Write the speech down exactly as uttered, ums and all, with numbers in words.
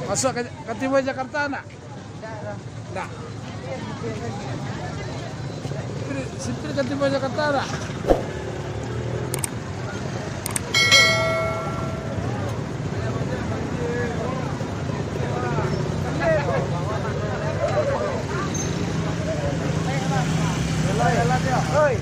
Masuk ka, ka tibo Jakarta ndak? Ndak. Sipir ka tibo Jakarta ndak? Oi.